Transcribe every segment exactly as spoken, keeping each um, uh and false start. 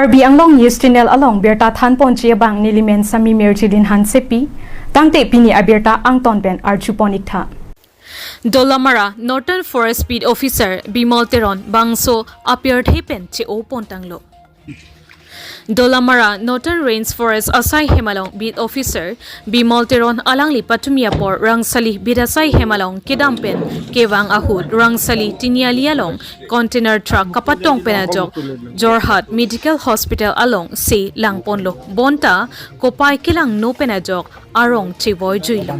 Karbi Anglong News Channel along birta thanponji abang nelimen Sami Mirjilin Hansepi, tangte pini abirta angton pen arjupon iktha. Dolamara Northern Forest Beat Officer Bimol Teron bangso apirthe pen che-o pontanglo. Dolamara Northern Range Forest asai hem along Beat Officer Bimol Teron alangli patumi apor Rangsali Beat asai hem along kedam pen kevang ahut Rangsali Tiniali along container truck kapatong pen ajok Jorhat Medical Hospital alongsi langponlo. Bonta kopai kelangno pen ajok arong chevoi juilo.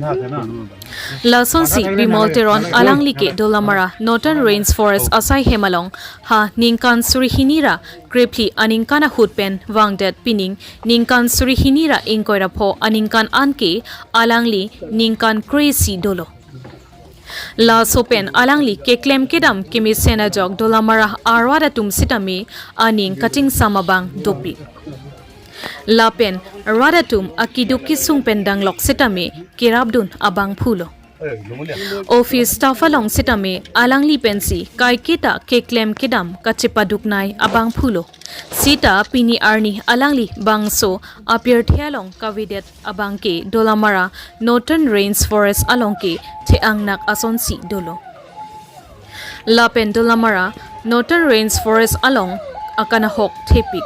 Lasonsi Bimol Teron alangli ke Dolamara Northern Range Forest asai hem along ha ningkan suri hini ra krephli aningkan ahut pen vangdet pining ningkan suri hini ra ingkoi ra pho aningkan anke alangli ningkan kre-isi dolo. Laso pen alangli keklem kedam kemesen ajok Dolamara arat atum sitame aning kachingsam abang dopik. Lapen rat atum akeduk kesung pen danglok sitame kerapdun abangphulo. Office staff along sitame alangli pensi kaiketa keklem kedam kachepaduknei abangphulo. Sita pini arni alangli bangso apirthe along kavedet abangke Dolamara Northern Range Forest along ke the-angnak asonsi dolo. Lapen Dolamara Northern Range Forest along akanahok thepik.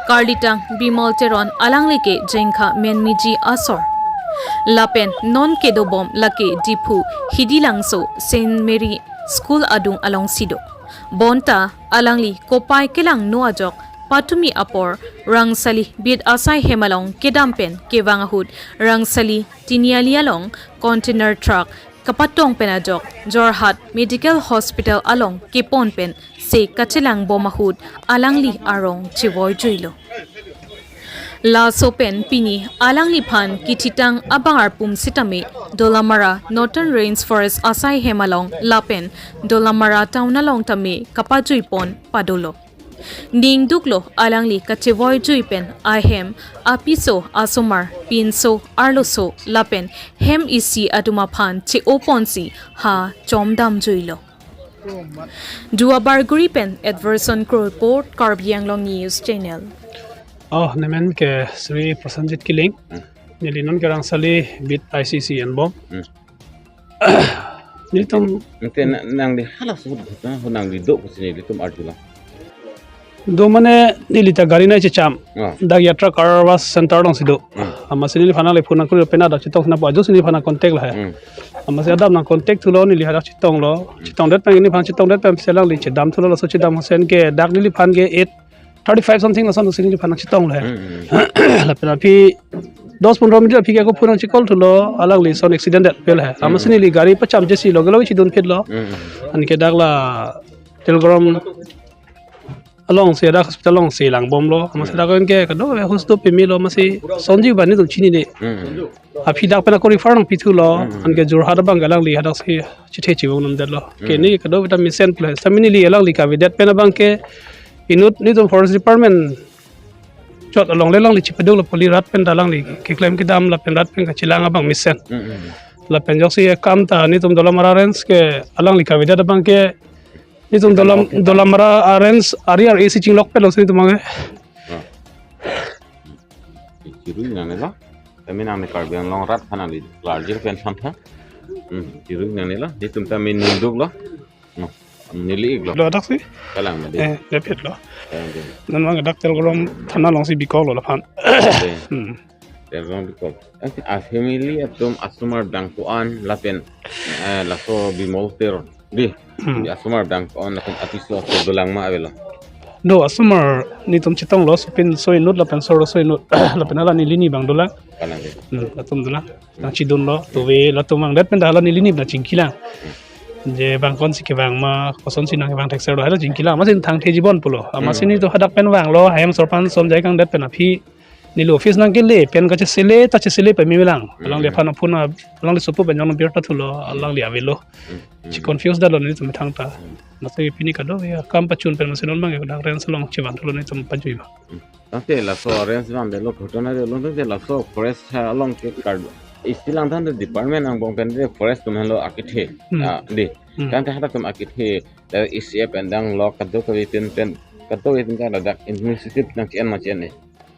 Karlitang Bimol Teron alangli ke jengkha menmiji asor. Lapen non kedobom lake Diphu Hidilangso Saint Mary School adung alongsi do. Bonta alangli kopai kelangno ajok patumi apor Rangsali Beat asai hem along kedam pen kevang ahut Rangsali Tiniali along container truck kapatong pen ajok Jorhat Medical Hospital along kepon pen se kachelangbom ahut alangli arong chevoi juilo. Laso pen pini alangliphan kithitang abang arpum sitame Dolamara Northern Range Forest asai hem along lapen Dolamara town along tame kapajuipon padolo. Ningduklo alangli kachevoi jui pen ahem apiso asomar pinso arloso lapen hem isi atum aphan che-oponsi ha chomdam juilo. Duar Bagori pen Edverson Kro report, Karbi Anglong News Channel. Oh, nemen ke Sri Prosenjit Killing. Hmm. Neli non ke Rangsali Beat I C C anbom. Hmm. Nelitum. Ante na-, nangli halaso ahut ghotona ahut nangli do pusi nelitum arjulo. Do mane neli ta gari nai checham. Ah. Dak Yatra Car Wash Center alongsi do. Hmm. Amatsi neliphan nangle phone nangkuri pen hadak chetong thunang pu ajoksi neliphan nang contact lahai. Hmm. Amatsi hadak nang contact thulo, neli hadak chetonglo. Hmm. Chetongdet pen neliphan chetongdet pen si alangli chedam thulo, laso chedam hosen ke dak neliphan ke eight thirty-five something lason si neliphan nang chetong lahai. Hmm, hmm, hmm. Lapen aphi dos pondro minute aphi ke ako phone nang che-call thulo, alangli son accident det pu lahai. Hmm. Amatsi neli gari pacham jesi loge loge chedun phitlo. Hmm, hmm. Anke dak la Telgorom alongsi, dak hospital alongsi langbomlo. Amatsi, hmm, dak anke kadokave ahus do pemelo, amatsi Sonji ba netum chinine. Hmm. Aphi dak pen ako refer nangpi thulo. Hmm. Anke Jorhat abang ke alangli hadaksi chethe chevang namdetlo. Hmm. Ke ne kadokave ta mesen pu lahai. Sami neli alangli kavedet pen abang ke inut netum Forest Department chot along le alangli chepaduklo poli, rat pen ta alangli keklem kedam lapen rat pen kachelang abang mesen. Hmm, hmm. Lapen ajoksi akam ta netum Dolamara Range ke alangli kavedet abang ke netum Dolam, Dolamara Range ari ari isi chinglok pen lo si netum abang ke. Ah. Chirui nangne lo. Kami nangne Karbi Anglong rat aphan nangli klarjir pen samtha. Hmm, chirui nangne lo. Netum ta min ningduklo. Hmm, neli iklo. Lo hadaksi? Kalang mati. Eh, depitlo. Kalang mati. Non abang dak Telgorom thana alongsi bikoklo laphan. Oke. Hmm. Telgorom bikok. Eh, a family atum asomar dang ko-an lapen, eh, laso Bimol Teron. Di, hmm, di asomar dang ko-an lapen apiso aso dolang ma avelo? Do, asomar netum chetonglo, sopinso inut lapen soroso inut lapen hala neli ni abang dolang. Kalang ke. Hmm, latum dolang. Nang chedunlo, tuve latum vangdet pen ta hala neli ni abang chingkilang. Je bang konsi kevang ma, kosonsi nangkevang thekser lo, hala chingkilang. Amatsi thangthe jibon pulo. Amatsi, hmm, netum hadak pen vanglo, hem sorpan son jai kangdet pen aphi neli office nangkele pen kachesele ta chesele pame lang. Hmm. Alangliphan aphun a, alangli sopo pen jong nang birta thulo, alangli avelo. Hmm. Hmm. Che-confuse detlo netum methang ta. Hmm. Amatsi pini kadokave akam pachun pen amatsi non abang dak Range along chevan thulo netum pajui abang. Hmm. Tangte laso Range abang detlo, ghotona detlo, tangte laso forest along ke kar isi lang tangte department angbong pen de forest atum henlo akethe. Hmm. Ah, di. Hmm. Tangte halatum akethe, eh, isi pen danglok kadokave pen pen Kadokave atum ke ladak initiative nang che-en ma che-en-e?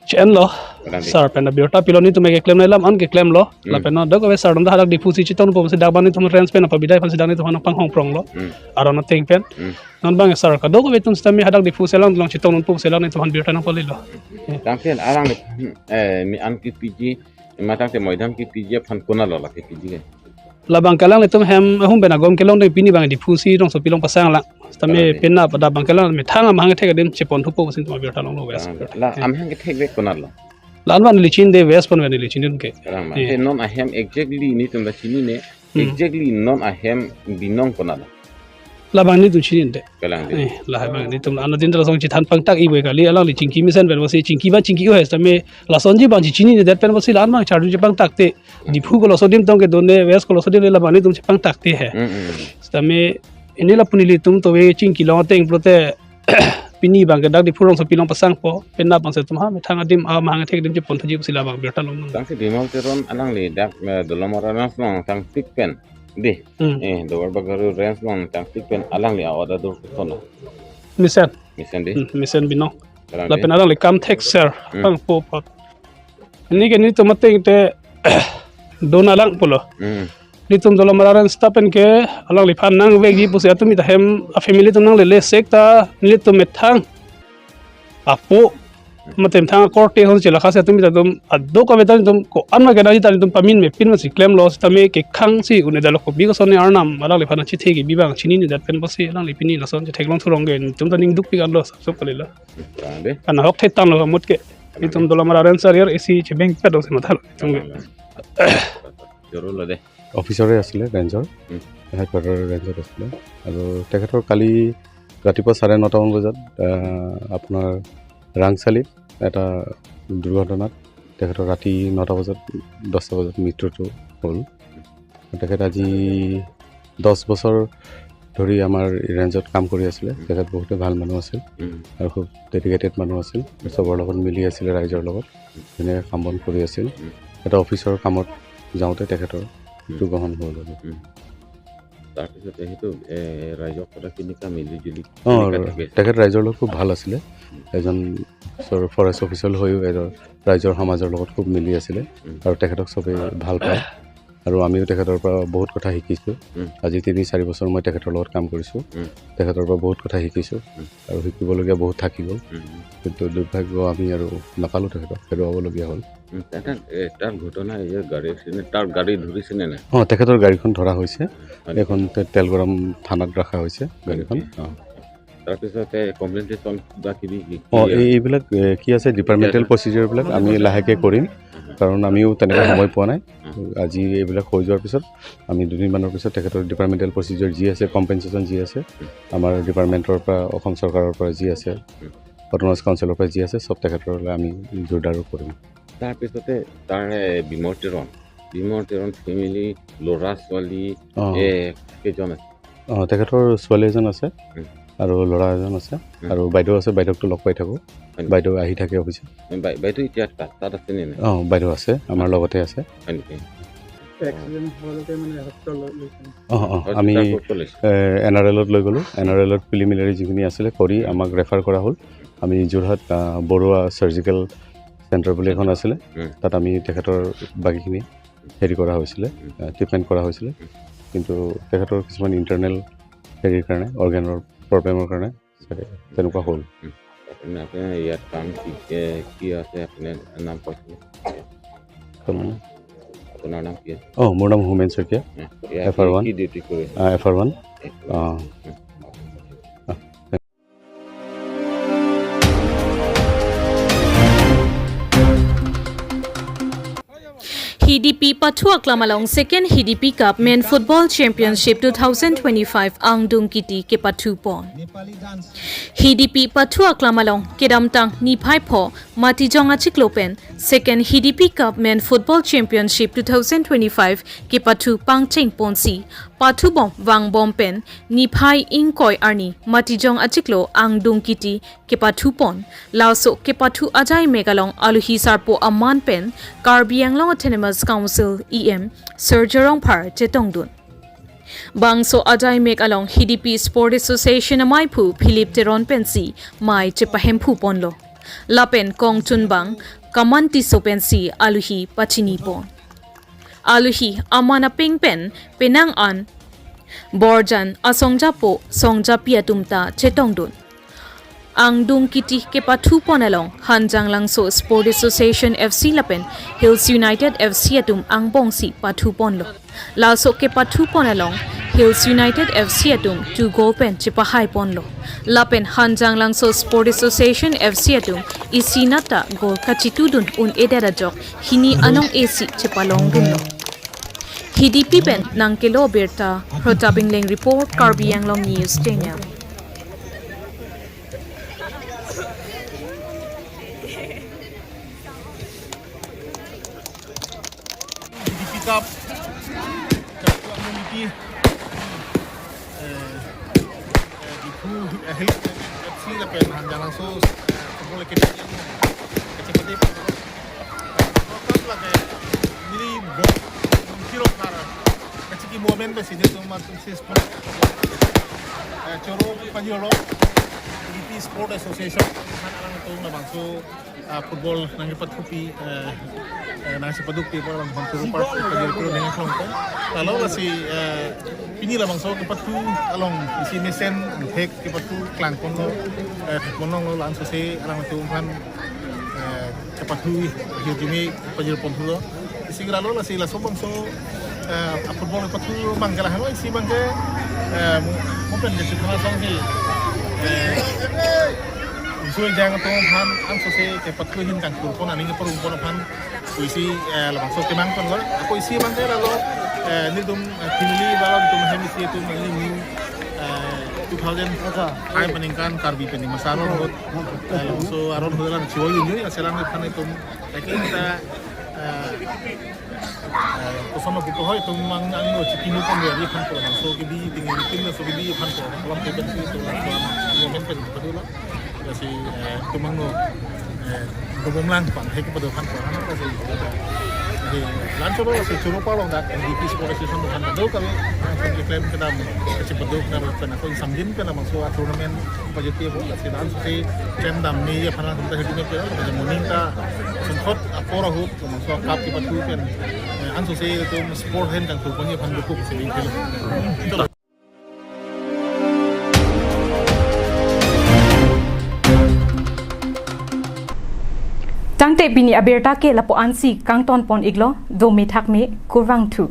Che-enlo. Kalang di. Sir pen abirta pilo, netum ke klemnei alam an ke klemlo. Hmm. Lapen non kadokave sir atum ta hadak Diphu si chetongpo pusi dak abang netum range pen apabidai aphansi dak netum aphan nangpanghongpronglo. Hmm. Aron ateng pen. Hmm. Non abang sir kadokave atum sitame hadak Diphu si alangliphan chetongdunpo pusi alanglitum aphan birta nangpalilo. Tangte alangli, eh, mi an kepiji, matang te Moidam kepiji aphan konatlo la kepiji ke? Labang ke alanglitum hem ahum pen agom kelongdun, pini abang Diphu si rongsopi along pasang lang. Sitame, kalang di, penap dak abang ke alang methang amahang kethek adim cheponthupo pusi netum abirta longlo West. Kalang di. La, eh, amahang kethek vek konatlo? La-an abang neli chinine, West pon pen neli chinine ke. Kalang ma. Eh. Te non ahem exactly netum ta chinine. Hmm. Exactly non ahem binong konatlo? Labang netum chinine. Kalang di. Eh, la abang netum anadin ta lason chethan pangtak-i ave kali, alangli chingki mesen pen pusi, chingki abang chingki-o he sitame, lasonji abang chechinine det pen pusi la-an abang charju chepangtak te. Diphu koloso adim tong kedo ne, West koloso adim le, labang netum chepangtak te he. Hmm, hmm, hmm. Sitame, pini lapu nelitum tove chingki long ateng pulote, pini abang ke dak Diphu rongsopi along pasangpo, penap abang si netum ha methang adim, amahang kethek adim cheponthuji pusi labang birta longdun. Tangte Bimal Teron alangli dak, eh, Dolamara Range along tangtik pen di. Hmm. Eh, Duarbagori Range along tangtik pen alangli a-order dur koson lo? Mesen. Mesen di. Hmm, mesen binong. Kalang di. Lapen alangli kam thekser. Hmm. Pangpo apot. Pini ke netum ateng te dona lang pulo. Hmm. Netum Dolamara Range staff pen ke alangliphan nangvekji pusi atum ita hem a-family atum nanglele sek ta nelitum methang apo mate methang akorte hon chela khasi atum ita atum adokave ta netum ko-an ma kenangji ta netum pamin mepin masi klemlo sitame kekhang si un-edetlo, kopi koson ne arnam alangliphan chethe kebi abang chinine det pen pusi alangli pini lason chetheklong thurong ke netum ta ning dukpik anlo, sapsop kalilo. Kalang di. Anahok thetanglo amut ke. Netum Dolamara Range a-rear isi chebengpet ase matha lo netum ke. Kalang di. Joro lo de. অফিচাৰে আছিলে ৰেঞ্জৰ, উম। হেডকোৱাৰ্টাৰ ৰেঞ্জত আছিলে। আৰু তেখেতৰ কালি ৰাতিপুৱা চাৰে নটামান বজাত, আহ, আপোনাৰ ৰাংচালিত এটা দুৰ্ঘটনাত তেখেতৰ ৰাতি নটা বজাত, দহটা বজাত মৃত্যুটো হ'ল। তেখেত আজি দহ বছৰ ধৰি আমাৰ ৰেঞ্জত কাম কৰি আছিলে। উম। তেখেত বহুতে ভাল মানুহ আছিল, উম। আৰু খুব ডেডিকেটেড মানুহ আছিল। চবৰ লগত মিলি আছিলে, ৰাইজৰ লগত ধুনীয়াকৈ কাম বন কৰি আছিল। উম। এটা অফিচৰ কামত যাওঁতে তেখেতৰ উম। মৃত্যু গ্ৰহণ হ'ল আৰু। উম। তাৰপিছতে সেইটো, এ, ৰাইজক কথাখিনি কা মিলি জুলি অ, কেনেকা থাকে? তেখেত ৰাইজৰ লগত খুব ভাল আছিলে। উম। এজন ওচৰ ফৰেষ্ট অফিচাৰ হৈও এজন ৰাইজৰ সমাজৰ লগত খুব মিলি আছিলে। উম। আৰু তেখেতক চবেই ভাল পায়। আৰু আমিও তেখেতৰ পৰা বহুত কথা শিকিছোঁ। উম। আজি তিনি চাৰি বছৰ মই তেখেতৰ লগত কাম কৰিছোঁ। উম। তেখেতৰ পৰা বহুত কথা শিকিছোঁ। উম। আৰু শিকিবলগীয়া বহুত থাকি গ'ল। উম, উম। কিন্তু দুৰ্ভাগ্য আমি আৰু নাপালোঁ তেখেতক, হেৰুৱাবলগীয়া হ'ল। উম, এটা, এ, তাৰ ঘটনা, এই যে গাড়ী এক্সিডেণ্ট, তাৰ গাড়ী ধৰিছেনে নাই? অ, তেখেতৰ গাড়ীখন ধৰা হৈছে। হয় নেকি? এইখন তে-, তেলগৰম থানাত ৰখা হৈছে গাড়ীখন। হয় নেকি? অ। তাৰপিছতে কমপ্লেইন কিবা কিবি কি, কি অ, আছে? এই, এইবিলাক, এ, কি আছে, ডিপাৰ্টমেণ্টেল এতিয়া প্ৰচিডিউৰবিলাক আমি লাহেকৈ কৰিম, উম। কাৰণ আমিও তেনেকৈ সময় পোৱা নাই। উম। আজি এইবিলাক হৈ যোৱাৰ পিছত আমি দুদিনমানৰ পিছত তেখেতৰ ডিপাৰ্টমেণ্টেল প্ৰচিডিউৰ যি আছে, কম্পেনচেশ্যন যি আছে, উম। আমাৰ ডিপাৰ্টমেণ্টৰ পৰা, অসম চৰকাৰৰ পৰা যি আছে, উম। অট'নমাছ কাউন্সিলৰ পৰা যি আছে, চব তেখেতলৈ আমি জোৰদাৰ কৰিম। তাৰপিছতে তাৰে বিমল তেৰণ, বিমল তেৰণ ফেমিলি, ল'ৰা ছোৱালী, অ। এ, কেইজন আছে? অ, তেখেতৰ ছোৱালী এজন আছে উম। আৰু ল'ৰা এজন আছে উম। আৰু বাইদেউ আছে, বাইদেউকতো লগ পাই থাকোঁ। হয় নেকি? বাইদেউ আহি থাকে অফিচত। বাই-, বাইদেউ এতিয়া তাত, তাত আছে নে নাই? অ, বাইদেউ আছে, আমাৰ লগতে আছে। হয় নেকি? এক্সিডেণ্ট হোৱালৈকে মানে হস্পিটেল লৈ, লৈছে নেকি? অ, অ, হস্পিটেল আমি, ক'ত, ক'ত লৈছে? এ, এন আৰ এলত লৈ গ'লোঁ। এন আৰ এলত প্ৰিলিমিনাৰী যিখিনি আছিলে কৰি উম। আমাক ৰেফাৰ কৰা হ'ল। আমি যোৰহাট, আ, বৰুৱা চাৰ্জিকেল চেণ্টাৰ বুলি এখন আছিলে, উম। তাত আমি তেখেতৰ বাকীখিনি হেৰি কৰা হৈছিলে, উম। আ, ট্ৰিটমেণ্ট কৰা হৈছিলে। উম। কিন্তু তেখেতৰ কিছুমান ইণ্টাৰনেল হেৰিৰ কাৰণে, অৰ্গেনৰ প্ৰব্লেমৰ কাৰণে চাগে তেনেকুৱা হ'ল। উম। আপুনি, আপোনাৰ ইয়াত কাম কি, এ, কি আছে, আপোনাৰ নাম কওকচোন। আপোনাৰ? আপোনাৰ নাম কি আছে? অ, মোৰ নাম হোমেন শইকীয়া, উম। ইয়াত এফ আৰ ওৱান। কি ডিউটি কৰে? আ, F R one. F R one. অ। উম। Hidipi pathu aklam along Second Hidipi Cup Men Football Championship two thousand twenty-five angdung kiti kepathu pon. Hidipi pathu aklam along kedamtang niphai pho Matijong achiklo pen Second Hidipi Cup Men Football Championship two thousand twenty-five kepathu pangcheng ponsi pathu bom vang bom pen niphai ingkoi arni Matijong achiklo angdung kiti kepathu pon. Laso kepathu ajai mek along aluhi sarpo aman pen Karbi Anglong Autonomous Council E M Surjya Rongphar chetongdun. Bangso ajaimek along Hidipi Sport Association amaiphu Philip Teron pensi mei chepahemphu ponlo. Lapen kongchunbang Kaman Tisso pensi aluhi pachini pon. Aluhi aman apeng pen penang an Borjan asongjapo songjapi atum ta chetongdun. Angdung kiti kepathu pon along Hanjanglangso Sport Association F C lapen Hills United F C atum angbongsi pathu ponlo. Laso kepathu pon along Hills United F C atum two goal pen chepahai ponlo. Lapen Hanjanglangso Sport Association F C atum isi nata goal kachitudun un-edet ajok hini anong esi chepalongdunlo. Hidipi pen nangkelo birta, Protap Ingleng report, Karbi Anglong News Channel. Hidipi Cup, Cup Community, eh, eh, Diphu, eh, Hills F C lapen Hanjanglangso, eh, Football Academy, kachepate, eh, lake, neli bo, nungkirok nara, kachiki moment ba sini tumat sis pon, eh, choro pajolo, Hidipi Sport Association, han alang tung labangso, ah, football nangkepathupi, eh, eh, nangchepadukpi apor along han choro park pajirpiro nangklong pon. Lalo lasi, eh, pini labangso kepathu along isi mesen thek kepathu klang ponlo, eh, thek ponlonglo, la-an sose alang tum aphan, eh, kepathu hirjume pajir ponthulo. Isi ke lalo lasi laso bangso, eh, a-football kepathu abang ke lahenlo, isi abang ke, eh, mo, mo pen ke chithana song si, eh, Isoi jang atum aphan an sose kepathu ahin kangthur pon aning keparum pon aphan pusi, eh, labangso kemang ponlo. Ako isi abang ke lalo, eh, nelitum, eh, pinili ba latum hem isi atum neli new, eh, two thousand five peningkan Karbi pen Dimasa aron ahut, eh, labangso aron ahut alang chiwoi yun yun, aselang aphan itum, lagi kita, eh, eh, koson lo buko hoi, itum mang angno chikinu pon dia aphan ko, labangso kebi tingin tingin so kebi aphan ko, kolam ke pensi itum labangso momen pen kepadulo. Lasi, eh, itum angno, eh, dobomlang pang, he kepado aphan ko, aphan ko si, eh, la-an choro, lasi choro park along dak, eh, Hidipi Sport Association aphan do kami, eh, keklem kedam, kachepado kami, pen ako isamjin pen labangso a-tournament pajirpi apot, lasi la-an sose klem dam ni aphan kita hirjume pen, lasi moning ta, sengkhot apor ahut, labangso cup kepathu pen, eh, an sose itum sport ahin kangthur pon aphan dukuk si di. Tangte pini abirta ke lapu-an si kangton pon iklo, dome thakme, kurvangthu.